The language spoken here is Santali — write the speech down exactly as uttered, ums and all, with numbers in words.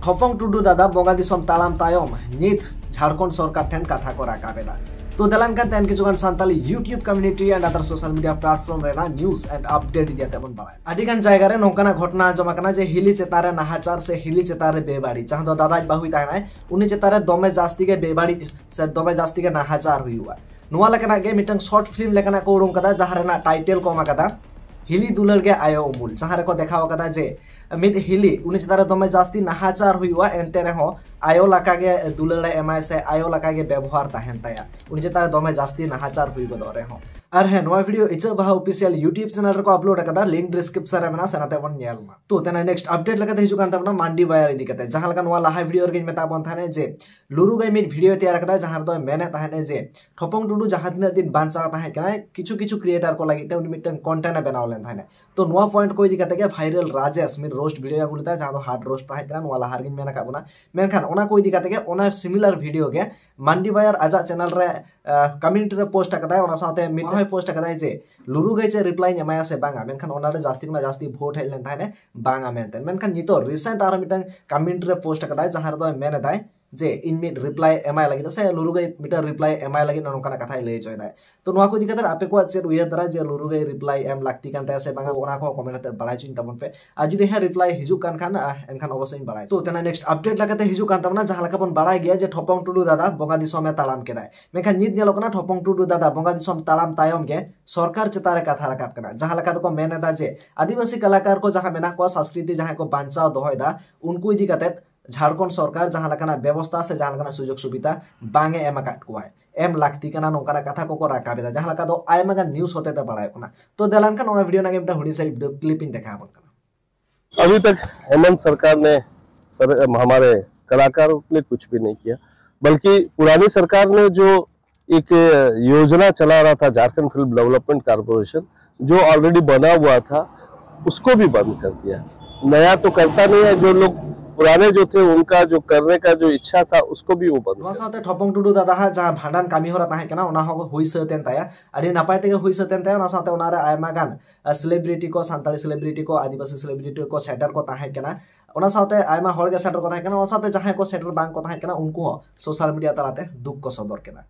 ᱴᱷᱚᱯᱚᱝ ᱴᱩᱰᱩ ᱫᱟᱫᱟ ᱵᱚᱸᱜᱟ ᱫᱤᱥᱚᱢ ᱛᱟᱲᱟᱢ ᱛᱟᱭᱚᱢ ᱱᱤᱛ ᱡᱷᱟᱲᱠᱷᱚᱸᱰ ᱥᱚᱨᱠᱟᱨ ᱴᱷᱮᱱ ᱠᱟᱛᱷᱟ ᱠᱚ ᱨᱟᱠᱟᱵ ᱮᱫᱟ᱾ ᱛᱚ ᱫᱮᱞᱟᱱ ᱠᱟᱱ ᱛᱮᱦᱮᱧ ᱠᱤᱪᱷᱩᱜᱟᱱ Santali YouTube community and other social media platform ᱨᱮᱱᱟᱜ news and update ᱤᱫᱤ ᱠᱟᱛᱮ ᱵᱚᱱ ᱵᱟᱲᱟᱭᱟ᱾ ᱟᱹᱰᱤ ᱜᱟᱱ ᱡᱟᱭᱜᱟ ᱨᱮ ᱱᱚᱝᱠᱟᱱᱟᱜ ᱜᱷᱚᱴᱚᱱᱟ ᱟᱸᱡᱚᱢ ᱟᱠᱟᱱᱟ ᱡᱮ ᱦᱤᱞᱤ ᱪᱮᱛᱟᱱ ᱨᱮ ᱱᱟᱦᱟᱪᱟᱨ ᱥᱮ ᱦᱤᱞᱤ ᱪᱮᱛᱟᱱ ᱨᱮ ᱵᱮᱵᱟᱹᱲᱤᱡ, ᱡᱟᱦᱟᱸ ᱫᱚ ᱫᱟᱫᱟᱭ ᱵᱟᱹᱦᱩᱭ ᱛᱟᱦᱮᱱᱟᱭ, ᱩᱱᱤ ᱪᱮᱛᱟᱱ ᱨᱮ ᱫᱚᱢᱮ ᱡᱟᱹᱥᱛᱤ ᱜᱮ ᱵᱮᱵᱟᱹᱲᱤᱡ ᱥᱮ ᱫᱚᱢᱮ ᱡᱟᱹᱥᱛᱤ ᱜᱮ ᱱᱟᱦᱟᱪᱟᱨ ᱦᱩᱭᱩᱜᱼᱟ᱾ ᱱᱚᱣᱟ ᱞᱮᱠᱟᱱᱟᱜ ᱜᱮ ᱢᱤᱫᱴᱟᱝ short film ᱞᱮᱠᱟᱱᱟᱜ ᱠᱚ ᱩᱰᱩᱝ ᱠᱟᱫᱟ, ᱡᱟᱦᱟᱸ ᱨᱮᱱᱟᱜ title ᱠᱚ ᱮᱢ ᱟᱠᱟᱫᱟ ᱦᱤᱞᱤ ᱫᱩᱞᱟᱹᱲ ᱜᱮ ᱟᱭᱳ ᱩᱢᱩᱞ, ᱡᱟᱦᱟᱸ ᱨᱮᱠᱚ ᱫᱮᱠᱷᱟᱣ ᱟᱠᱟᱫᱟ ᱡᱮ ᱢᱤᱫ ᱦᱤᱞᱤ, ᱩᱱᱤ ᱪᱮᱛᱟᱱ ᱨᱮ ᱫᱚᱢᱮ ᱡᱟᱹᱥᱛᱤ ᱱᱟᱦᱟᱪᱟᱨ ᱦᱩᱭᱩᱜᱼᱟ, ᱮᱱᱛᱮ ᱨᱮᱦᱚᱸ ᱟᱭᱳ ᱞᱮᱠᱟ ᱜᱮ ᱫᱩᱞᱟᱹᱲ ᱮ ᱮᱢᱟᱭ ᱥᱮ ᱟᱭᱳ ᱞᱮᱠᱟ ᱜᱮ ᱵᱮᱵᱚᱦᱟᱨ ᱛᱟᱦᱮᱱ ᱛᱟᱭᱟ ᱩᱱᱤ ᱪᱮᱛᱟᱱ ᱨᱮ ᱫᱚᱢᱮ ᱡᱟᱹᱥᱛᱤ ᱱᱟᱦᱟᱪᱟᱨ ᱦᱩᱭ ᱜᱚᱫᱚᱜ ᱨᱮᱦᱚᱸ᱾ ᱟᱨ ᱦᱮᱸ, ᱱᱚᱣᱟ video ᱤᱪᱟᱹᱜ ᱵᱟᱦᱟ official YouTube channel ᱨᱮᱠᱚ upload ᱟᱠᱟᱫᱟ, link description ᱨᱮ ᱢᱮᱱᱟᱜᱼᱟ, ᱥᱮᱱᱟᱛᱮ ᱵᱚᱱ ᱧᱮᱞ ᱢᱟ᱾ ᱛᱚ ᱛᱮᱱᱟᱜ next update ᱞᱮᱠᱟᱛᱮ ᱦᱤᱡᱩᱜ ᱠᱟᱱ ᱛᱟᱵᱚᱱᱟ ᱢᱟᱱᱰᱤ ᱣᱟᱭᱟᱨ ᱤᱫᱤ ᱠᱟᱛᱮ, ᱡᱟᱦᱟᱸ ᱞᱮᱠᱟ ᱱᱚᱣᱟ ᱞᱟᱦᱟ video ᱨᱮᱜᱮᱧ ᱢᱮᱛᱟᱜ ᱵᱚᱱ ᱛᱟᱦᱮᱱᱟ ᱡᱮ ᱞᱩᱨᱩ ᱜᱟᱹᱭ ᱢᱤᱫ video ᱛᱮᱭᱟᱨ ᱟᱠᱟᱫᱟ, ᱡᱟᱦᱟᱸ ᱨᱮᱫᱚᱭ ᱢᱮᱱᱮᱫ ᱛᱟᱦᱮᱱᱟ ᱡᱮ ᱴᱷᱚᱯᱚᱝ ᱴᱩᱰᱩ ᱡᱟᱦᱟᱸ ᱛᱤᱱᱟᱹᱜ ᱫᱤᱱ ᱵᱟᱧᱪᱟᱣ ᱛᱟᱦᱮᱸ ᱠᱟᱱᱟᱭ, ᱠᱤᱪᱷᱩ ᱠᱤᱪᱷᱩ creator ᱠᱚ ᱞᱟᱹᱜᱤᱫ ᱛᱮ ᱩᱱᱤ ᱢᱤᱫᱴᱟᱝ content ᱮ ᱵᱮᱱᱟᱣ ᱞᱮᱱ ᱛᱟᱦᱮᱱᱟ᱾ ᱛᱚ ᱱᱚᱣᱟ point ᱠᱚ ᱤᱫᱤ ᱠᱟᱛᱮ ᱜᱮ viral ᱨᱟᱡᱮᱥ ᱢᱤᱫ roast video ᱮ ᱟᱹᱜᱩ ᱞᱮᱫᱟ, ᱡᱟᱦᱟᱸ ᱫᱚ hard roast ᱛᱟᱦᱮᱸ ᱠᱟᱱᱟ, ᱱᱚᱣᱟ ᱞᱟᱦᱟ ᱨᱮᱜᱤᱧ ᱢᱮᱱ ᱟᱠᱟᱫ ᱵᱚᱱᱟ᱾ ᱢᱮᱱᱠᱷᱟᱱ ᱚᱱᱟ ᱠᱚ ᱤᱫᱤ ᱠᱟᱛᱮ ᱜᱮ ᱚᱱᱟ similar video ᱜᱮ ᱢᱟᱱᱰᱤ ᱣᱟᱭᱟᱨ ᱟᱡᱟᱜ channel ᱨᱮ community ᱨᱮ post ᱟᱠᱟᱫᱟᱭ, ᱚᱱᱟ ᱥᱟᱶᱛᱮ ᱢᱤᱫ ᱦᱚᱸᱭ post ᱟᱠᱟᱫᱟᱭ ᱡᱮ ᱞᱩᱨᱩ ᱜᱟᱹᱭ ᱪᱮᱫ reply ᱤᱧ ᱮᱢᱟᱭᱟ ᱥᱮ ᱵᱟᱝᱟ, ᱢᱮᱱᱠᱷᱟᱱ ᱚᱱᱟᱨᱮ ᱡᱟᱹᱥᱛᱤ ᱠᱷᱚᱱᱟᱜ ᱡᱟᱹᱥᱛᱤ vote ᱦᱮᱡ ᱞᱮᱱ ᱛᱟᱦᱮᱸᱱᱟ ᱵᱟᱝᱟ ᱢᱮᱱᱛᱮ᱾ ᱢᱮᱱᱠᱷᱟᱱ ᱱᱤᱛᱚᱜ recent ᱟᱨ ᱢᱤᱫᱴᱟᱝ community ᱨᱮ post ᱟᱠᱟᱫᱟᱭ, ᱡᱟᱦᱟᱸ ᱨᱮᱫᱚ ᱢᱮᱱ ᱮᱫᱟᱭ ᱡᱮ ᱤᱧ ᱢᱤᱫ reply ᱮᱢᱟᱭ ᱞᱟᱹᱜᱤᱫ ᱥᱮ ᱞᱩᱨᱩ ᱜᱟᱹᱭ ᱢᱤᱫᱴᱟᱝ reply ᱮᱢᱟᱭ ᱞᱟᱹᱜᱤᱫ ᱱᱚᱝᱠᱟᱱᱟᱜ ᱠᱟᱛᱷᱟᱭ ᱞᱟᱹᱭ ᱦᱚᱪᱚᱭᱮᱫᱟᱭ᱾ ᱛᱚ ᱱᱚᱣᱟ ᱠᱚ ᱤᱫᱤ ᱠᱟᱛᱮ ᱟᱯᱮ ᱠᱚᱣᱟᱜ ᱪᱮᱫ ᱩᱭᱦᱟᱹᱨ ᱫᱷᱟᱨᱟ ᱡᱮ ᱞᱩᱨᱩ ᱜᱟᱹᱭ reply ᱮᱢ ᱞᱟᱹᱠᱛᱤ ᱠᱟᱱ ᱛᱟᱭᱟ ᱥᱮ ᱵᱟᱝᱟ, ᱚᱱᱟ ᱠᱚᱦᱚᱸ comment ᱠᱟᱛᱮ ᱵᱟᱲᱟᱭ ᱦᱚᱪᱚᱧ ᱛᱟᱵᱚᱱ ᱯᱮ᱾ ᱟᱨ ᱡᱩᱫᱤ ᱦᱮᱸ reply ᱦᱤᱡᱩᱜ ᱠᱟᱱ ᱠᱷᱟᱱ ᱮᱱᱠᱷᱟᱱ ᱚᱵᱚᱥᱥᱳᱭ ᱤᱧ ᱵᱟᱲᱟᱭ᱾ ᱛᱚ ᱛᱮᱱᱟᱜ next update ᱞᱮᱠᱟᱛᱮ ᱦᱤᱡᱩᱜ ᱠᱟᱱ ᱛᱟᱵᱚᱱᱟ, ᱡᱟᱦᱟᱸ ᱞᱮᱠᱟ ᱵᱚᱱ ᱵᱟᱲᱟᱭ ᱜᱮᱭᱟ ᱡᱮ ᱴᱷᱚᱯᱚᱝ ᱴᱩᱰᱩ ᱫᱟᱫᱟ ᱵᱚᱸᱜᱟ ᱫᱤᱥᱚᱢ ᱮ ᱛᱟᱲᱟᱢ ᱠᱮᱫᱟᱭ, ᱢᱮᱱᱠᱷᱟᱱ ᱱᱤᱛ ᱧᱮᱞᱚᱜ ᱠᱟᱱᱟ ᱴᱷᱚᱯᱚᱝ ᱴᱩᱰᱩ ᱫᱟᱫᱟ ᱵᱚᱸᱜᱟ ᱫᱤᱥᱚᱢ ᱛᱟᱲᱟᱢ ᱛᱟᱭᱚᱢ ᱜᱮ ᱥᱚᱨᱠᱟᱨ ᱪᱮᱛᱟᱱ ᱨᱮ ᱠᱟᱛᱷᱟ ᱨᱟᱠᱟᱵ ᱠᱟᱱᱟ᱾ ᱡᱟᱦᱟᱸ ᱞᱮᱠᱟ ᱫᱚᱠᱚ ᱢᱮᱱ ᱮᱫᱟ ᱡᱮ ᱟᱹᱫᱤᱵᱟᱹᱥᱤ ᱠᱟᱞᱟᱠᱟᱨ ᱠᱚ ᱡᱟᱦᱟᱸ ᱢᱮᱱᱟᱜ ᱠᱚᱣᱟ, ᱥᱚᱝᱥᱠᱨᱤᱛᱤ ᱡᱟᱦᱟᱸᱭ ᱠᱚ ᱵᱟᱧᱪᱟᱣ ᱫᱚᱦᱚᱭᱮᱫᱟ, ᱩᱱᱠᱩ ᱤᱫᱤ ᱠᱟᱛᱮ ᱡᱷᱟᱲᱠᱷᱚᱸᱰ ᱥᱚᱨᱠᱟᱨ ᱡᱟᱦᱟᱸ ᱞᱮᱠᱟᱱᱟᱜ ᱵᱮᱵᱚᱥᱛᱷᱟ ᱥᱮ ᱡᱟᱦᱟᱸ ᱞᱮᱠᱟᱱᱟᱜ ᱥᱩᱡᱳᱜᱽ ᱥᱩᱵᱤᱫᱷᱟ ᱵᱟᱝ ᱮ ᱮᱢ ᱟᱠᱟᱫ ᱠᱚᱣᱟᱭ, ᱮᱢ ᱞᱟᱹᱠᱛᱤ ᱠᱟᱱᱟ, ᱱᱚᱝᱠᱟᱱᱟᱜ ᱠᱟᱛᱷᱟ ᱠᱚᱠᱚ ᱨᱟᱠᱟᱵ ᱮᱫᱟ, ᱡᱟᱦᱟᱸ ᱞᱮᱠᱟ ᱫᱚ ᱟᱭᱢᱟ ᱜᱟᱱ news ᱦᱚᱛᱮᱛᱮ ᱵᱟᱲᱟᱭᱚᱜ ᱠᱟᱱᱟ᱾ ᱛᱚ ᱫᱮᱞᱟᱱ ᱠᱷᱟᱱ ᱚᱱᱟ video ᱨᱮᱱᱟᱜ ᱜᱮ ᱢᱤᱫᱴᱟᱝ ᱦᱩᱰᱤᱧ ᱥᱟᱺᱦᱤᱡ video clip ᱤᱧ ᱫᱮᱠᱷᱟᱣ ᱟᱵᱚᱱ ᱠᱟᱱᱟ᱾ अभी तक हेमंत सरकार ने सर, हमारे कलाकारों के लिए कुछ भी नहीं किया, बल्कि पुरानी सरकार ने जो एक योजना चला रहा था झारखंड फिल्म डेवलपमेंट कॉरपोरेशन, जो ऑलरेडी बना हुआ था, उसको भी बंद कर दिया। नया तो करता नहीं है, जो लोग पुराने जो थे उनका जो करने का जो इच्छा था उसको भी वो बंद ᱱᱚᱣᱟ कर ᱥᱟᱶᱛᱮ ᱴᱷᱚᱯᱚᱝ ᱴᱩᱰᱩ ᱫᱟᱫᱟ ᱦᱟᱜ ᱡᱟᱦᱟᱸ ᱵᱷᱟᱸᱰᱟᱱ ᱠᱟᱹᱢᱤ ᱦᱚᱨᱟ ᱛᱟᱦᱮᱸ ᱠᱟᱱᱟ, ᱚᱱᱟ ᱦᱚᱸ ᱦᱩᱭ ᱥᱟᱹᱛ ᱮᱱ ᱛᱟᱭᱟ᱾ ᱟᱹᱰᱤ ᱱᱟᱯᱟᱭ ᱛᱮᱜᱮ ᱦᱩᱭ ᱥᱟᱹᱛ ᱮᱱ ᱛᱟᱭᱟ᱾ ᱚᱱᱟ ᱥᱟᱶᱛᱮ ᱚᱱᱟᱨᱮ ᱟᱭᱢᱟ ᱜᱟᱱ ᱥᱮᱞᱤᱵᱨᱤᱴᱤ ᱠᱚ, ᱥᱟᱱᱛᱟᱲᱤ ᱥᱮᱞᱤᱵᱨᱤᱴᱤ ᱠᱚ, ᱟᱹᱫᱤᱵᱟᱹᱥᱤ ᱥᱮᱞᱤᱵᱨᱤᱴᱤ ᱠᱚ ᱥᱮᱴᱮᱨ ᱠᱚ ᱛᱟᱦᱮᱸ ᱠᱟᱱᱟ᱾ ᱚᱱᱟ ᱥᱟᱶᱛᱮ ᱟᱭᱢᱟ ᱦᱚᱲ ᱜᱮ ᱥᱮᱴᱮᱨ ᱠᱚ ᱛᱟᱦᱮᱸ ᱠᱟᱱᱟ᱾ ᱚᱱᱟ ᱥᱟᱶᱛᱮ ᱡᱟᱦᱟᱸᱭ ᱠᱚ ᱥᱮᱴᱮᱨ ᱵᱟᱝ ᱠᱚ ᱛᱟᱦᱮᱸ ᱠᱟᱱᱟ, ᱩᱱᱠᱩ ᱦᱚᱸ ᱥᱳᱥᱟᱞ ᱢᱤᱰᱤᱭᱟ ᱛᱟᱞᱟᱛᱮ ᱫᱩᱠ ᱠᱚ ᱥᱚᱫᱚᱨ ᱠᱮᱫᱟ᱾